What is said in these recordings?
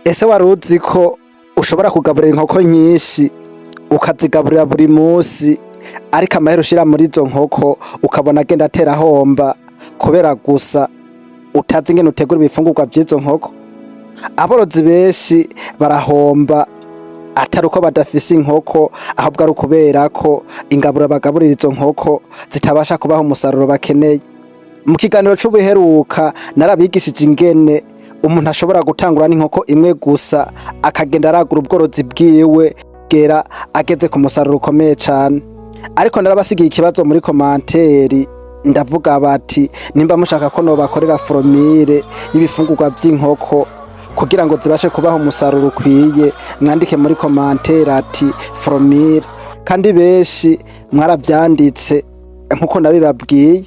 Ese wari uzi ko ushobora kugaburira inkoko nyinshi ukazigaburira buri munsi, ariko amahera ushira muri izo nkoko ukabona agenda atera ahomba kubera gusa utazi ingene utegura ibifungurwa vy'izo nkoko? Aborozi benshi barahomba atari uko badafise inkoko, ahubwo ari ukubera ko ingaburo bagaburira izo nkoko zitabasha kubaha umusaruro bakeneye. Mu kiganiro c'ubuheruka narabigishije ingene umuntu ashobora gutangura n'inkoko imwe gusa, akagenda aragura ubworozi bwiwe gera ageze ku musaruro ukomeye cane. Ariko narabasigiye ikibazo muri commentaire, ndavuga bati nimba mushaka ko nobakorera formule y'ibifungurwa vy'inkoko kugira ngo zibashe kubaha umusaruro ukwiye, mwandike muri commentaire ati formule. Kandi benshi mwaravyanditse nkuko nabibabwiye.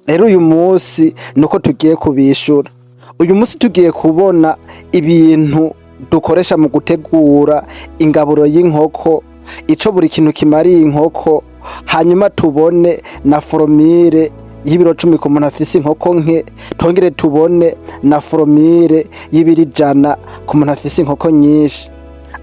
Rero uyu munsi nuko tugiye kubishura. Uyu munsi tugiye kubona ibintu dukoresha mu gutegura ingaburo y'inkoko, ico buri kintu kimariye inkoko, hanyuma tubone na formule y'ibiro 10 ku muntu afise inkoko nke, tongere tubone na formule y'ibiro 100 ku muntu afise inkoko nyinshi.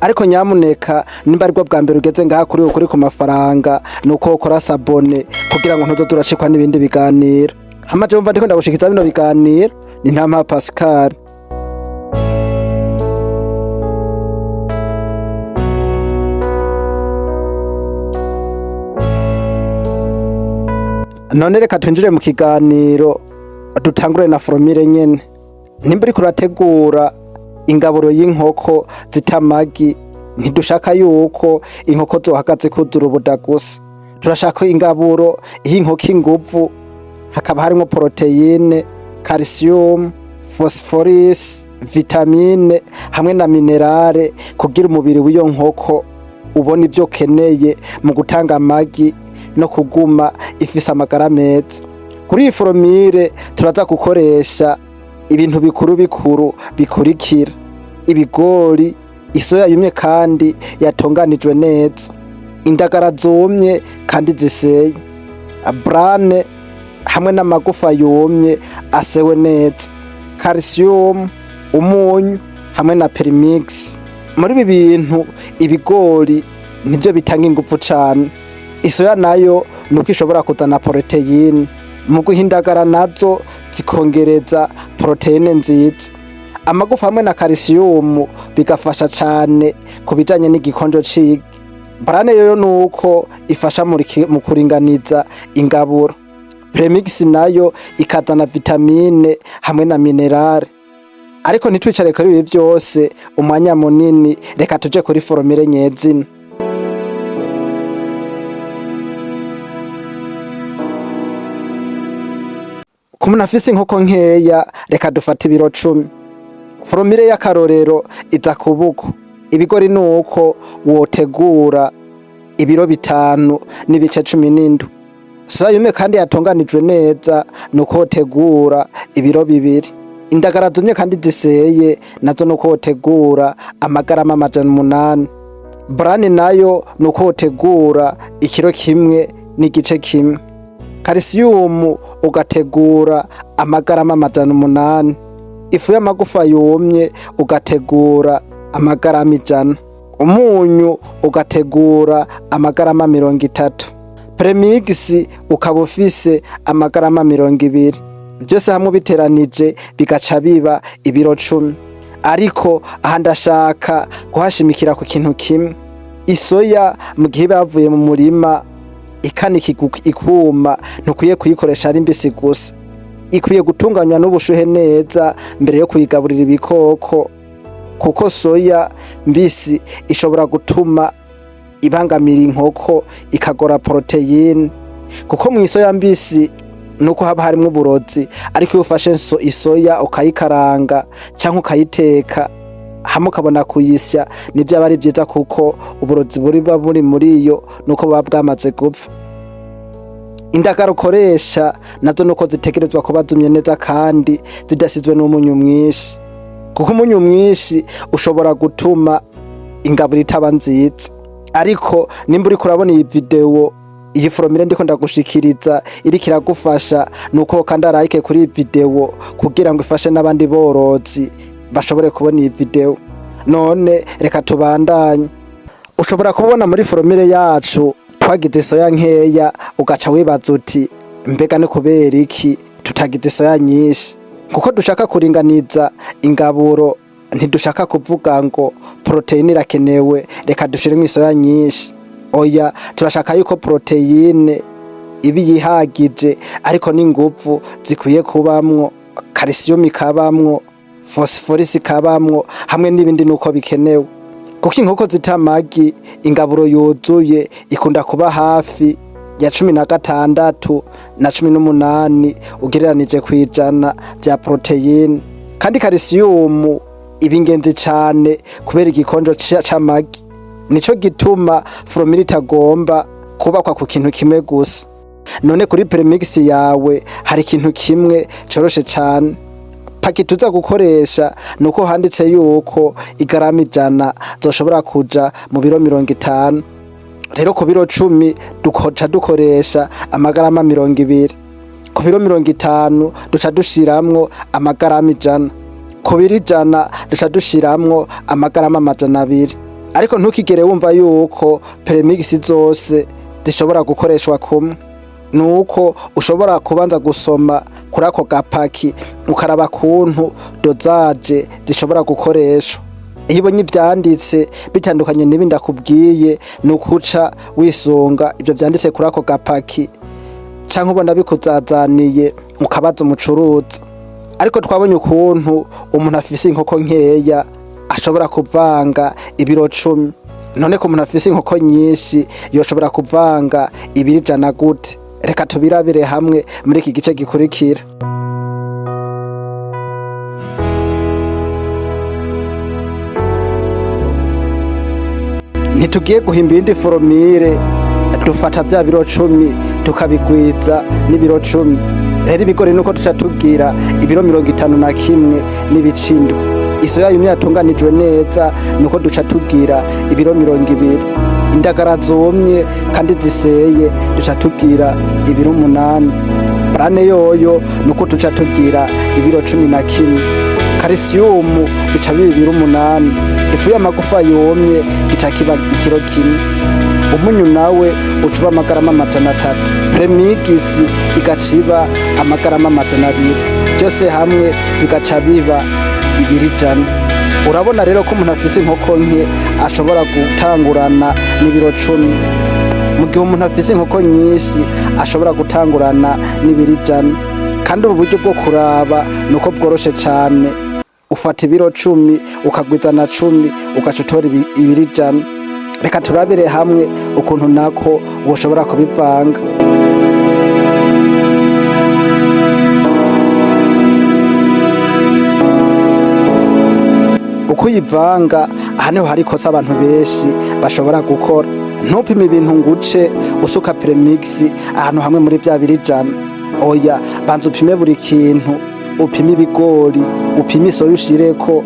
Ariko nyamuneka, nimba aribwo bwa mbere ugeze ngaha kuri Ukuri ku Mafaranga, nuko ukora s'abonner kugira ngo ntuzoze uracikwa n'ibindi biganiro. Hama jewe mva ndiko ndagushikiza bino biganiro ni Ntampa Pascal. None reka twinjire mu kiganiro, dutangure na formule nyene. Nimba uriko urategura ingaburo y'inkoko zita amagi, ntidushaka yuko inkoko zohagaze kuzura ubuda gusa. Turashaka ingaburo iha inkoko inguvu, hakaba harimwo poroteyine, calcium, phosphorus, vitamine hamwe na minerale, kugira umubiri w'iyo nkoko ubone ivyo ukeneye mu gutanga amagi no kuguma ifise amagara meza. Kuri iyi formule turaza gukoresha ibintu bikuru bikuru bikurikira: ibigori, isoya yumye kandi yatunganijwe neza, indagara zumye kandi ziseye, bran hamwe n'amagufa yumye asewe neza, calcium, umunyu hamwe na premix. Muri ibi bintu ibigori nivyo bitanga inguvu cane, isoya nayo nuko ishobora kuzana poroteyine, mu guha indagara nazo zikongereza poroteyine nziza. Amagufa hamwe na calcium bigafasha cane ku bijanye n'igikonjo c'igi. Bran yoyo nuko ifasha mu kuringaniza ingaburo. Premix nayo ikazana vitamine hamwe na minerale. Ariko ntitwicare kuri ibi vyose umwanya munini, reka tuje kuri formule nyezina. Ku muntu afise inkoko nkeya, reka dufate ibiro 10. Formule y'akarorero iza kuba uku: ibigori nuko wotegura ibiro 5.17, soya yumye kandi yatunganijwe neza nuko wotegura ibiro 2, indagara zumye kandi ziseye nazo nuko wotegura amagarama 800, bran nayo nuko wotegura ikiro 1.5, calcium ugategura amagarama 800, ifu y'amagufa yumye ugategura amagarama 100, umunyu ugategura amagarama 30, premix ukaba ufise amagarama 20. Vyose hamwe ubiteranije bigaca biba ibiro 10. Ariko aha ndashaka kuhashimikira ku kintu kimwe: isoya mu gihe iba yavuye mu murima ikanikirwa ikuma, ntukwiye kuyikoresha ari mbisi gusa, ikwiye gutunganywa n'ubushuhe neza mbere yo kuyigaburira ibikoko, kuko soya mbisi ishobora gutuma ibangamira inkoko, ikagora poroteyine, kuko mw'isoya mbisi nuko haba harimwo uburozi. Ariko iyo ufashe isoya ukayikaranga canke ukayiteka hamwe ukabona kuyisya, nivyo aba ari vyiza, kuko uburozi buba buri muri yo nuko buba bwamaze gupfa. Indagara ukoresha nazo nuko zitegerezwa kuba zumye neza kandi zidasizwe n'umunyu mwinshi, kuko umunyu mwinshi ushobora gutuma ingaburo itaba nziza. Ariko nimba uriko urabona iyi video, iyi formule ndiko ndagushikiriza iriko iragufasha, nuko wokanda like kuri iyi video kugira ngo ifashe n'abandi borozi bashobore kubona iyi video. None reka tubandanye. Ushobora kubona muri formule yacu twagize isoya nkeya, ugaca wibaza uti: "Mbega ni kubera iki tutagize isoya nyinshi?" Kuko dushaka kuringaniza ingaburo, ntidushaka kuvuga ngo poroteyine irakenewe, reka dushiremo isoya nyinshi. Oya, turashaka yuko poroteyine iba yihagije, ariko n'inguvu zikwiye kubamwo, calcium ikabamwo, phosphorus ikabamwo, hamwe n'ibindi nuko bikenewe. Kuko inkoko zita amagi, ingaburo yuzuye ikunda kuba hafi ya 16 na 18 ugereranije kw'ijana vya poroteyine. Kandi calcium iba ingenzi cane kubera igikonjo c'amagi. Nico gituma formule itagomba kubakwa ku kintu kimwe gusa. None kuri premix yawe hari ikintu kimwe coroshe cane. Paki tuza gukoresha nuko handitse yuko igarama 100 zoshobora kuja mu biro 50. Rero ku biro 10 dukoca dukoresha amagarama 20. Ku biro 50 duca dushiramwo amagarama 100. Ku biro 100 duca dushiramwo amagarama 200. Ariko ntukigere wumva yuko premix zose zishobora gukoreshwa kumwe. Nuko ushobora kubanza gusoma kuri ako gapaki, ukaraba kuntu dosage zishobora gukoreshwa. Iyo ubonye ivyanditse bitandukanye n'ibi ndakubwiye, ni ukuca wisunga ivyo vyanditse kuri ako gapaki, canke ubona bikuzazaniye ukabaza umucuruzi. Ariko twabonye ukuntu umuntu afise inkoko nkeya ashobora kuvanga ibiro 10. None ko umuntu afise inkoko nyinshi yoshobora kuvanga ibiro 100 gute? Reka tubirabire hamwe muri iki gice gikurikira. Ntitugiye guhimba iyindi formule, dufata vya biro 10 tukabigwiza n'ibiro 10. Rero ibigori nuko duca tugira ibiro 51 n'ibicindo. Isoya yumye yatunganijwe neza nuko duca tugira ibiro 20. Indagara zumye kandi ziseye duca tugira ibiro 8. Brane yoyo nuko duca tugira ibiro 11. Karisiyumu bica biba ibiro 8. Ifu y'amagufa yumye gica kiba ikiro 1. Umunyu nawe uca uba amagarama 300. Premigisi igaca iba amagarama 200. Vyose hamwe bigaca biba ibiro 100. Urabona rero ko umuntu afise inkoko nke ashobora gutangurana n'ibiro 10. Mu gihe umuntu afise inkoko nyinshi ashobora gutangurana n'ibiro 100. Kandi ubu buryo bwo kuraba nuko bworoshe cane. Ufata ibiro 10 ukagwiza na 10 ugaca utora ibiro 100. Reka turabire hamwe ukuntu nako woshobora kubivanga. Uko uyivanga, aha niho hari ikosa abantu benshi bashobora gukora. Ntupime ibintu ngo uce usuka premix ahantu hamwe muri vya biro 100. Oya, banza upime buri kintu. Upime ibigori, upime isoya ushireko,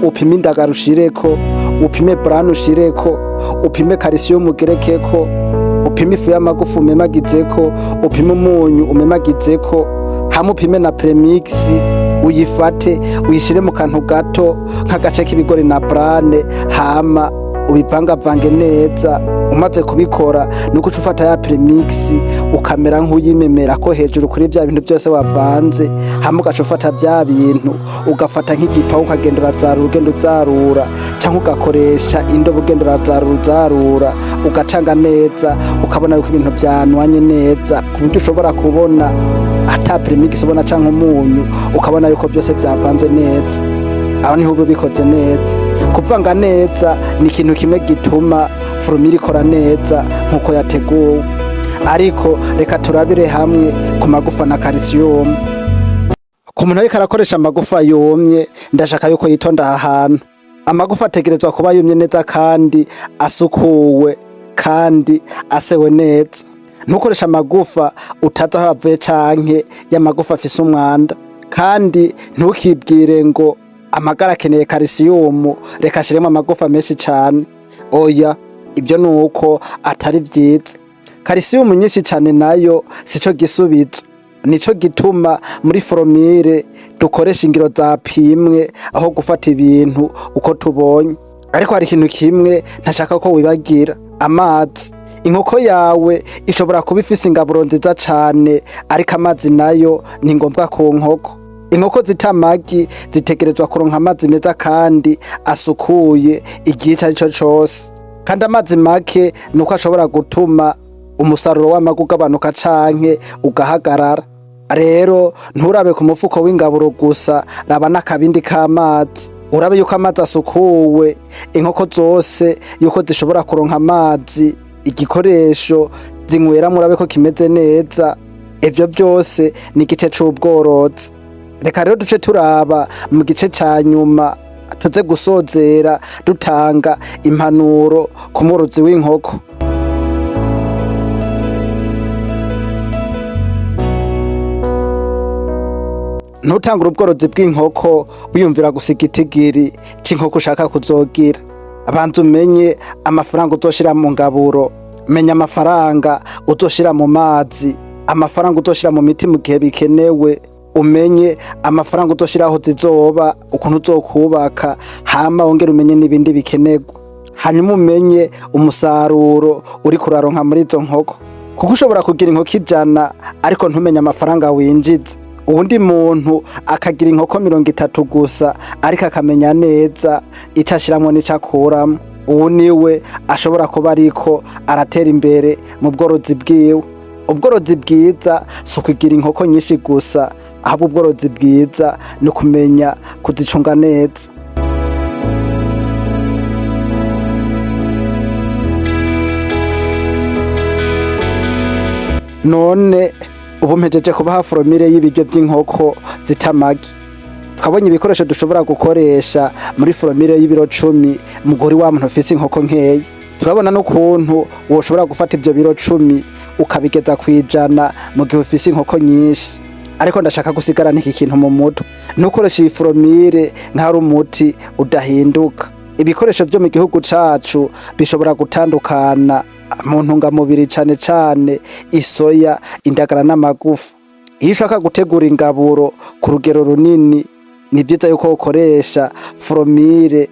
upime indagara ushireko, upime brane ushireko, upime calcium ugerekeko, upime ifu y'amagufa umemagizeko, upime umunyu umemagizeko, hamwe upime na premix. Uyifate uyishire mu kantu gato nk'agace k'ibigori na brane, hama ubivangavange neza. Umaze kubikora nuko uca ufata ya premix ukamera nk'uyimemera ko hejuru kuri vya bintu byose wavanze, hama ugaca ufata vya bintu ugafata nk'igipawa ukagenda urazarura, ugenda uzarura, canke ugakoresha indobo ugenda urazarura uzarura, ugacanga neza, ukabona yuko ibintu vyanwanye neza, ku buryo ushobora kubona ata premix ubona canke umunyu, ukabona yuko vyose vyavanze neza. Aho niho uba ubikoze neza. Kuvanga neza ni ikintu kimwe gituma formule ikora neza nkuko yateguwe. Ariko reka turabire hamwe ku magufa na calcium. Ku muntu ariko arakoresha amagufa yumye, ndashaka yuko yitonda aha hantu. Amagufa ategerezwa kuba yumye neza kandi asukuwe kandi asewe neza. Ntukoreshe amagufa utazi aho yavuye canke y'amagufa afise umwanda. Kandi ntukibwire ngo amagara akeneye calcium, reka ashiremo amagufa menshi cane. Oya, ibyo nuko atari vyiza. Calcium nyinshi cane nayo sico gisubizo. Nico gituma muri formule dukoresha ingiro zapimwe aho gufata ibintu uko tubonye. Ariko hari ikintu kimwe ntashaka ko wibagira: amazi. Inkoko yawe ishobora kuba ifise ingaburo nziza cane, ariko amazi nayo ni ngombwa ku nkoko. Inkoko zita amagi zitegerezwa kuronka amazi meza kandi asukuye igihe ico arico cose. Kandi amazi make nuko ashobora gutuma umusaruro w'amagi ugabanuka canke ugahagarara. Rero nturabe ku mufuko w'ingaburo gusa, raba n'akabindi k'amazi. Urabe yuko amazi asukuwe, inkoko zose yuko zishobora kuronka amazi, igikoresho zinyweramwo urabe ko kimeze neza. Ivyo vyose ni igice c'ubworozi. Reka rero duce turaba mu gice ca nyuma, tuze gusozera dutanga impanuro ku mworozi w'inkoko. Ntutangure ubworozi bw'inkoko wiyumvira gusa igitigiri c'inkoko ushaka kuzogira. Banza umenye amafaranga uzoshira mu ngaburo, menya amafaranga uzoshira mu mazi, amafaranga uzoshira mu miti mu gihe bikenewe, umenye amafaranga uzoshira aho zizoba, ukuntu uzokubaka, hama wongere umenye n'ibindi bikenerwa. Hanyuma umenye umusaruro uriko uraronka muri izo nkoko. Kuko ushobora kugira inkoko 100 ariko ntumenye amafaranga winjiza. Uwundi muntu akagira inkoko 30 gusa ariko akamenya neza ico ashiramwo n'ico akuramwo. Uwu niwe ashobora kuba ariko aratera imbere mu bworozi bwiwe. Ubworozi bwiza si ukugira inkoko nyinshi gusa, ahubwo ubworozi bwiza ni ukumenya kuzicunga neza. None ubu mpejeje kubaha formule y'ibiryo vy'inkoko zita amagi. Twabonye ibikoresho dushobora gukoresha muri formule y'ibiro 10 mu gihe uri wa muntu ufise inkoko nkeya. Turabona n'ukuntu woshobora gufata ivyo biro 10 ukabigeza kwijana mu gihe ufise inkoko nyinshi. Ariko ndashaka gusigarana iki kintu mu mutwe: ntukoreshe iyi formule nk'ari umuti udahinduka. Ibikoresho vyo mu gihugu cacu bishobora gutandukana mu ntungamubiri, cane cane isoya, indagara n'amagufa. Iyo ushaka gutegura ingaburo ku rugero runini, ni vyiza yuko ukoresha formule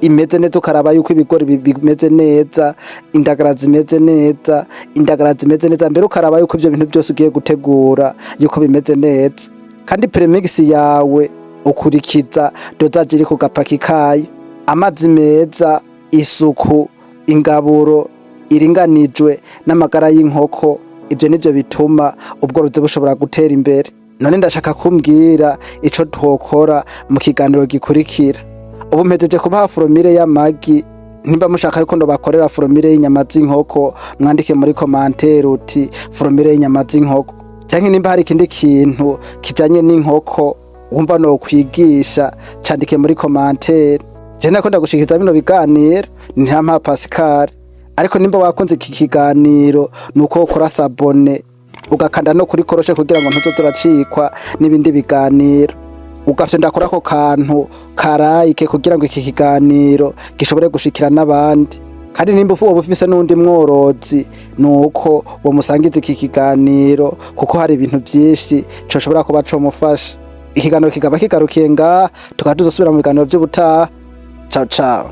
imeze neza, ukaraba yuko ibigori bimeze neza, indagara zimeze neza, indagara zimeze neza, mbere ukaraba yuko ivyo bintu vyose ugiye gutegura yuko bimeze neza. Kandi premix yawe ukurikiza dosage iri ku gapaki kayo. Amazi meza, isuku, ingaburo iringanijwe n'amagara y'inkoko, ivyo nivyo bituma ubworozi bushobora gutera imbere. None ndashaka kumbwira ico twokora mu kiganiro gikurikira. Ubu mpejeje kubaha formule y'amagi. Nimba mushaka yuko ndobakorera formule y'inyama z'inkoko, mwandike muri commentaire uti formule y'inyama z'inkoko. Canke nimba hari ikindi kintu kijanye n'inkoko wumva nokwigisha, candike muri commentaire. Je nako ndagushikiza bino biganiro ni Ntirampa Pascal. Ariko nimba wakunze iki kiganiro, nuko ukora s'abonner, ugakanda no kuri cloche kugira ngo ntuzoze uracikwa n'ibindi biganiro. Ugafyonda kuri ako kantu ka like kugira ngo iki kiganiro gishobore gushikira n'abandi. Kandi nimba woba ufise n'uwundi mworozi, nuko womusangiza iki kiganiro, kuko hari ibintu vyinshi coshobora kuba comufasha. Ikiganiro kikaba kigarukiye ngaha, tukaba tuzosubira mu biganiro vy'ubutaha. Ciao ciao.